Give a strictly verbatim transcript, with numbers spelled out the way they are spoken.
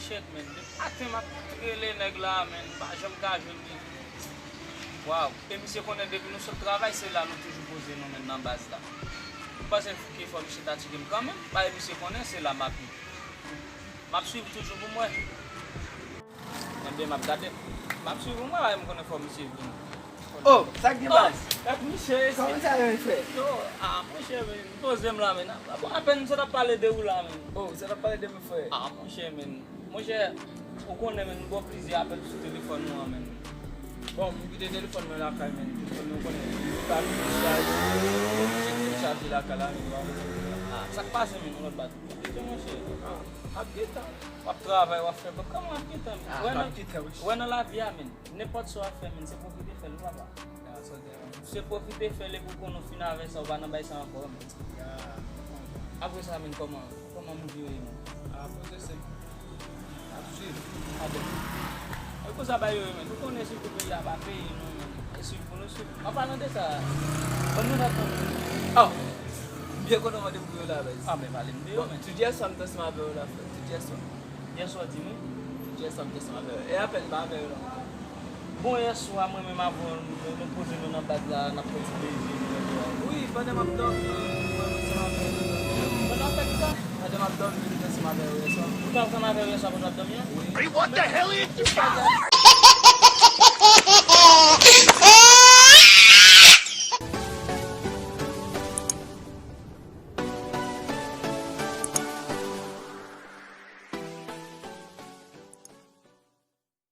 Shit, man. Depi maten m ap rele nèg la, man. M pa janm ka jwenn li. Waw. E misye konnen depi nou sot travay, se la nou toujou poze nou, man, nan baz la. M panse ke fò misye ta tcheke m kanmenm. Paske misye konnen se la m ap ye. M ap swiv toujou pou m wè. Ebyen, m ap gade. M ap swiv ou, mwen, m konnen fò misye vini. Oh, sa k gen baz? Gad misye isi. Kòman sa ye, frè? Yo, ah, monchè, men, poze m la, men. Bon, apèn m sot ap pale de ou la, men. Oh, ou sot ap pale de mwen, frè? Ah, monchè, men. Monchè, ou konnen, men, m gen plizyè apèl sou telefòn nou an, men. Bon, m kite telefòn mwen lakay, men. Telefòn mwen, ou konnen, li pa vin chaje. Li vin chaje lakay la, men, ou pa konprann. Ah, sa k pase, men, yon lòt bat. Monchè, monchè. Ah, m ap gentan. W ap travay, w ap fè, bon, kòman w ap gentan, men? Ah, m ap gentan, wi. Wè nan lavi a, men. Nenpòt sa w ap fè, men, se pwofite fè l, wi, papa. Ya, sa w di a, men. Se pwofite fè l epi w konnen w fin avè sa, w pa nan bay sa ankò, men. Ya. Apre sa, men, kòman, kòman movie yo ye, men? Ah, movie yo senp. N ap swiv. Adan. E konsa bagay yo ye, men. Nou konnen sitou peyi a pa peyi nou, men. E swiv pou nou swiv. An palan de sa, ban nou nòt nan men. Oh! M byen kontan w mande pou yo la, baz. Ah, men pale m de yo, men. Bon, tout yè swa m t ansanm avè yo la, frè. Tout yè swa. Yè swa, di mwen. Tout yè swa m t ansanm avè yo. E apèn m pa avè yo la ankò. Bon, yè swa, mwen menm avè w, nou, nou poze nou nan baz la, n ap pran ti plezi, nou mete la. Wi, pandan m ap dòmi, mwen, mwen ansanm avè yo. Pandan w ap fè kisa? Pandan m ap dòmi, m te ansanm avè yo yè swa. Ou te ansanm avè yo yè swa pandan w ap dòmi an? Wi. Hey, what the hell is this?